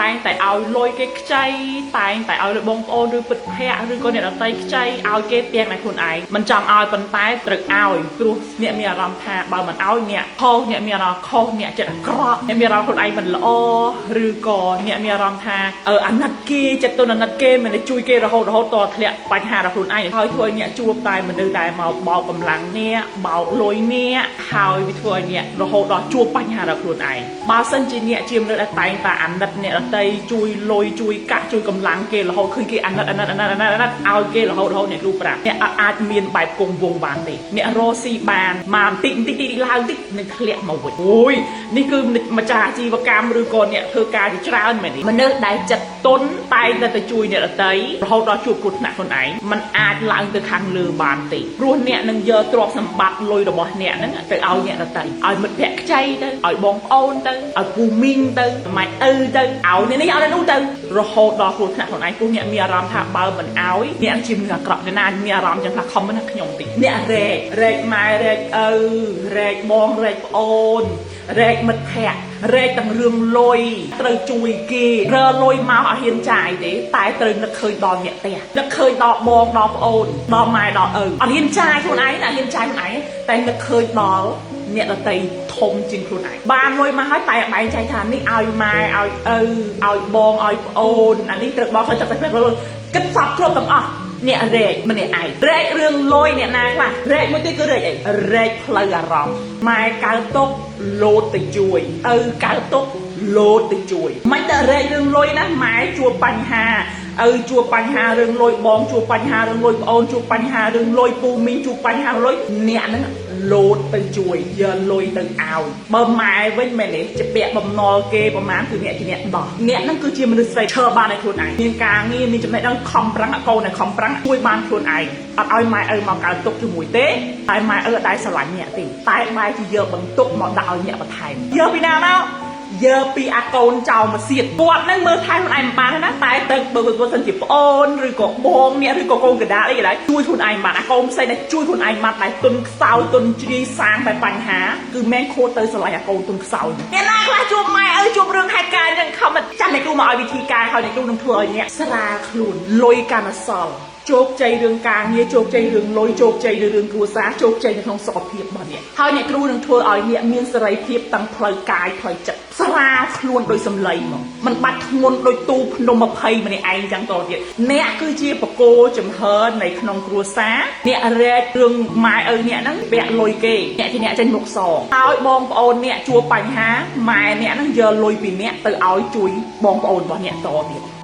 តែងតែឲ្យលុយគេខ្ចីតែងតែឲ្យលុយបងប្អូនឬមិត្តភ័ក្តិឬក៏អ្នកដទៃខ្ចីឲ្យគេទាំងតែខ្លួនឯងមិនចង់ឲ្យប៉ុន្តែត្រូវឲ្យព្រោះអ្នកមានអារម្មណ៍ថាបើមិនឲ្យអ្នកខុសអ្នកមានអារម្មណ៍ខុសអ្នកចិត្តអាក្រក់អ្នកមានអារម្មណ៍ខ្លួនឯងមិនល្អឬក៏អ្នកមានអារម្មណ៍ថាអឺអាណិតគេចិត្តទុនអាណិតគេមិនได้ជួយគេរហូតរហូតតធ្លាក់បញ្ហាដល់ខ្លួនឯងហើយធ្វើឲ្យអ្នកជួបតែមនុស្សដែលមកបោកកម្លាំងអ្នកបោកលុយអ្នកហើយវាធ្វើឲ្យអ្នករហូតដល់ជួបបញ្ហាដល់ខ្លួនឯងបើសិនជាអ្នកជាមនុស្សដែលតែងតែអាណិតអ្នកដទៃជួយលុយជួយកាក់ជួយកម្លាំងគេរហូតឃើញគេអាណិតអាណិតអាណិតអាណិតអាណិតឲ្យគេរហូតរហូតអ្នកគ្រូប្រាប់អ្នកអត់អាចមានបែបគង់វង្សបានទេអ្នករកស៊ីបានមកបន្តិចបន្តិចតិចឡើងតិចនឹងធ្លាក់មកវិញអូយនេះគឺម្ចាស់អាជីវកម្មឬក៏អ្នកធ្វើការជាច្រើនមែនទេមនុស្សដែលចិត្តទុនតែងតែទៅជួយអ្នកដទៃរហូតដល់ជួបគ្រោះថ្នាក់ខ្លួនឯងมันអាចឡើងទៅខាងលើបានទេព្រោះអ្នកនឹងយកទ្រព្យសម្បត្តិលុយរបស់អ្នកហ្នឹងទៅឲ្យអ្នកដទៃឲ្យមិត្តភក្តិខ្ចីទៅឲ្យបងប្អូនទៅឲ្យពូមីងទៅម៉ែឪទៅឲ្យអ្នកនេះឲ្យអ្នកនោះទៅរហូតដល់គ្រោះថ្នាក់ខ្លួនឯងព្រោះអ្នកមានអារម្មណ៍ថាបើមិនឲ្យអ្នកជាមនុស្សអាក្រក់អ្នកណាមានអារម្មណ៍ចឹងថាខំណាខ្ញុំតិចអ្នករែករែកម៉ែរែកឪរែកបងរែកប្អូនរែកមិត្តភក្តិរែកទាំងរឿងលុយត្រូវជួយគេរើលុយមកឲ្យហ៊ានចាយទេតែត្រូវនឹកឃើញដល់អ្នកផ្ទះនឹកឃើញដល់បងដល់ប្អូនដល់ម៉ែដល់ឪអត់ហ៊ានចាយខ្លួនឯងណាហ៊ានចាយខ្លួនឯងតែនឹកឃើញដល់អ្នកដទៃធំជាងខ្លួនឯងបានលុយមកហើយតែបែងចែកថានេះឲ្យម៉ែឲ្យឪឲ្យបងឲ្យប្អូនអានេះត្រូវបងឲ្យទឹកតែគិតសពគ្រប់ទាំងអស់អ្នករែកម្នាក់ឯងរែករឿងលុយអ្នកណាខ្លះរែកមួយទៀតគឺរែកអីរែកផ្លូវអារម្មណ៍ម៉ែកើតទុកលោតទៅជួយឪកើតទុកលោតទៅជួយមិនតែរែករឿងលុយណាម៉ែជួបបញ្ហាឪជួបបញ្ហារឿងលុយបងជួបបញ្ហារឿងលុយប្អូនជួបបញ្ហារឿងលុយពូមីងជួបបញ្ហាលុយអ្នកហ្នឹងលោតទៅជួយយកលុយទៅឲ្យបើម៉ែវិញមែនទេជាពាក់បំណុលគេប្រហែលគឺអ្នកជាអ្នកដោះអ្នកហ្នឹងគឺជាមនុស្សស្រីឈើបានឲ្យខ្លួនឯងមានការងារមានចំណេះដឹងខំប្រឹងកូនឲ្យខំប្រឹងជួយបានខ្លួនឯងអត់ឲ្យម៉ែឪមកកើតទុកជាមួយទេតែម៉ែឪអត់ដែរស្រឡាញ់អ្នកទេតែបែរជាយកបន្ទុកមកដាក់ឲ្យអ្នកបន្ថែមយកពីណាមកយកពីអាកូនចៅមកសៀតគាត់ហ្នឹងមើលថែខ្លួនឯងមិនបានណាតែទៅបើបើសិនជាប្អូនឬក៏បងអ្នកឬក៏កូនកដាលអីក៏ដោយជួយខ្លួនឯងបានអាកូនផ្សេងដែលជួយខ្លួនឯងបានតែទុនខ្សោយទុនជ្រាយសាងតែបញ្ហាគឺមែនខួតទៅស្រឡាញ់អាកូនទុនខ្សោយអ្នកណាខ្លះជួបម៉ែឪជួបរឿងហេតុការណ៍អញ្ចឹងខំចាំអ្នកគ្រូមកឲ្យវិធីការហើយអ្នកគ្រូនឹងធ្វើឲ្យអ្នកស្រាលខ្លួនលុយកាន់អសល់ជោគជ័យរឿងការងារជោគជ័យរឿងលុយជោគជ័យរឿងគ្រួសារជោគជ័យនៅក្នុងសុខភាពរបស់អ្នកហើយអ្នកគ្រូនឹងធ្វើឲ្យអ្នកមានសេរីភាពទាំងផ្លូវកាយផ្លូវចិត្តស្រាលខ្លួនដោយសម្លៃមកមិនបាច់ធ្ងន់ដោយទូភ្នំ20ម្នាក់ឯងចឹងតទៀតអ្នកគឺជាបកគោចំហនៅក្នុងគ្រួសារអ្នករែករឿងម៉ែឪអ្នកហ្នឹងពាក់លុយគេអ្នកជាអ្នកចេញមុខសងហើយបងប្អូនអ្នកជួបបញ្ហាម៉ែអ្នកហ្នឹងយកលុយពីអ្នកទៅឲ្យជួយបងប្អូនរបស់អ្នកតទៀត។